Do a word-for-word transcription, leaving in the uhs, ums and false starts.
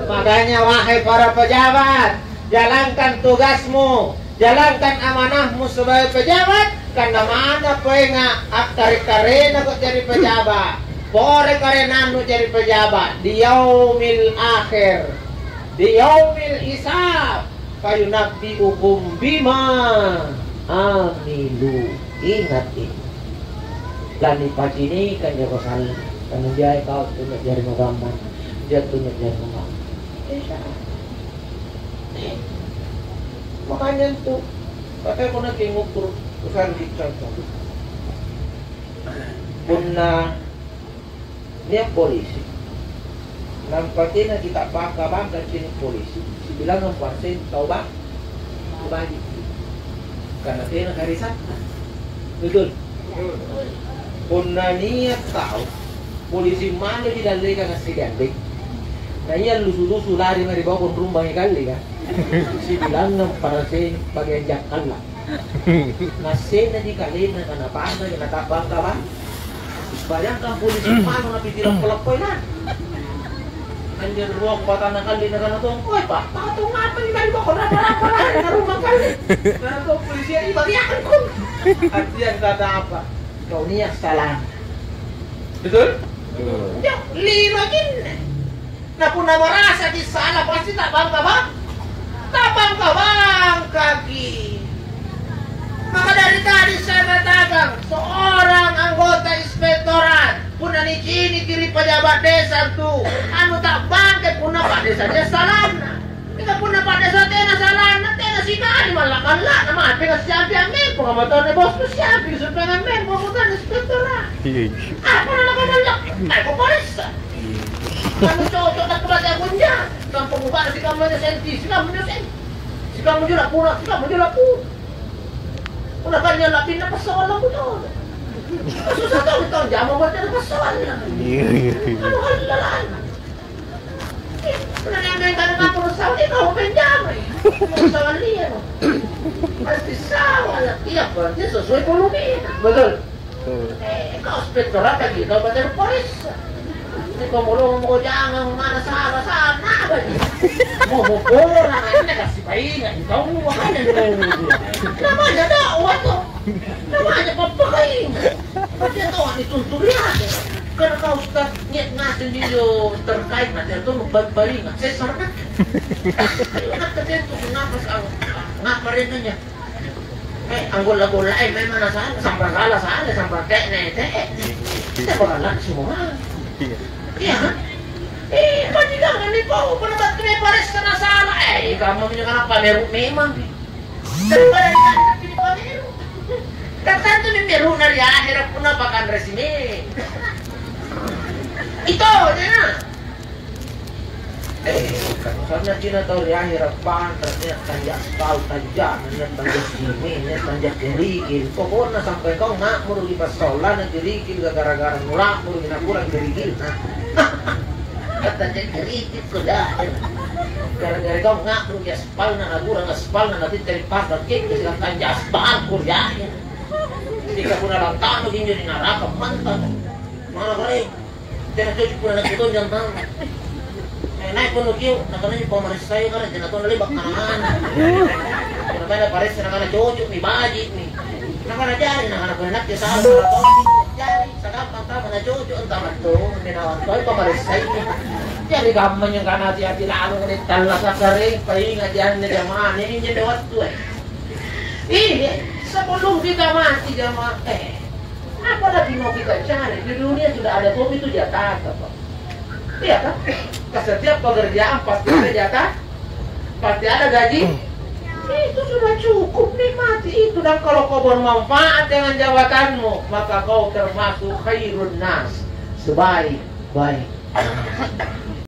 Makanya, wahai para pejabat, jalankan tugasmu, jalankan amanahmu sebagai pejabat, karena mana poenga akkare-karenako jari pejabat, pore karenannu jari pejabat, di yaumil akhir, di yaumil hisab, fayunabbi'ukum bima amilu. Ingat ini. Lanipacinikang jako sallang. Kamudiai kau tunjo jari mugammang. Dia tunjo jari mugammang. Insya Allah. Makanya itu, katanya punna kingukur, usangi contoh. Punna nia' polisi, nampa tena kita bangka-bangka cini' polisi, sibilangang parseng tau ba-, tau baji'ki. Karena tena karisatta. Betul? Punna nia' tau polisi male ri dallekang assegang dallekang, na ia lusu-lusu lari mae ri bawang rumbangi kalleka, sibilangang parseng bageang jakkalla. Nassennaji kalenna kana bangka, kana ta'bangka bang. Bayangkan polisi mano napitira pole-polena. Anjo ruang batana kalli nakana tong, "Woi, Pak, patong apa nih tadi kok rapa-rapa lari ke rumah kali?" Nah, tong polisi, "Ih, bagian kong." Artian kata apa? Kau niat salah. Betul? Betul. Ya, lino jinne. Na punna marasaki sala, pasti ta'bangka-bang-, ta'bangka-bangkaki. Maka dari tadi saya katakan, seorang anggota inspektorat, punna niciniki ri pejabat desa tu, anu ta'bangka punna Pak Desa dia salanna. Mingka punna Pak Desa tena salanna, tena sikali malla'-malla'na, mate na siampi ammempo, kamu tahu nih bosku siampi, supaya ammempo, bukan inspektorat. Iya, iya. Apa na nakamalla'? Ayo, paressa. Iya. Kamu cocok tak kebaca kunja. Gampang mukana si kamu aja senti, si kamu aja senti. Si kamu aja lapuna, si kamu aja lapuna. Punna kan yang lapinna passawalang betul. Susah tau tau jama buat ada passawalang. Iya, iya, iya. Anu hal lain. Punna yang main kanu ngatur sawi kau penjama. Passawalia. Pasti sawa. Iya, berarti sesuai volumenya. Betul. Tuh. Eh, kau inspektorat lagi, kau baca paressa. Ini kau mau ngomong jangan mana salah, sana apa nih? Mau, mau bola, ini kasih paingat, kau mau makanya. Namanya dakwah tuh. Namanya papakain. Tapi tahu dituntut ya. Karena kau Ustaz, niat ngasih dia terkait nanti itu baru ingat. Saya sarankan. Ayo, nak kerja itu kenapa, ngapa renanya? Eh, anggolla-golla, eh, memang nasala, sampa sala, sala, sampa te'ne, te'ne. Kita bakal langsung, ah. Iya. Iya, kan? Eh, majikangan nih, Pak, punna battu nih paressa nasala. Eh, kamu punya kenapa meru memang? Daripada dianggap ini pameru. Kan tantu nih meru na ri akhir punna pakanre sini. Itu, ya. Eh, kan sanna cina tau ri ahera' panra', nia' tanja aspal, tanja, nia' tanja sime, nia' tanja kerikil. Pokokna sampai kau nga'muru ri passaulana kerikil, gara-gara nula'muru ri nakurang kerikilna. Tanja kerikil ko dae. Gara-gara kau nga'muru ri aspalna, nakurang aspalna, natittari pasang ke'de' silang tanja aspal ko ri ahera'. Mingka punna lanta'nu injo ri naraka mantang. Mana kare? Tena cocok punna nakke tonji antama. Eh, nai' punna kio', nakananya pamaressai kare, tena tonna le'ba' kana-kana. Punna maena paressa nakana cocokmi, baji'mi. Nakana jari, nakana punna nakke salah, salah tonji. Jari, sagampang tama na cocok antama tong, menawang toi pamaressai. Jari kamma injo kana hati-hati lalo ri tallasa kare, paingaji anne jamane, injo wattu, eh. Iya, sebelum kita mati, jamaah, eh, apalagi mau kita cari? Di dunia sudah ada kopi itu jatah, Pak. Iya, kan? Ke setiap pekerjaan pasti ada jatah, pasti ada gaji. Itu sudah cukup, nikmati itu. Dan kalau kau bermanfaat dengan jabatanmu, maka kau termasuk khairun nas, sebaik-baik.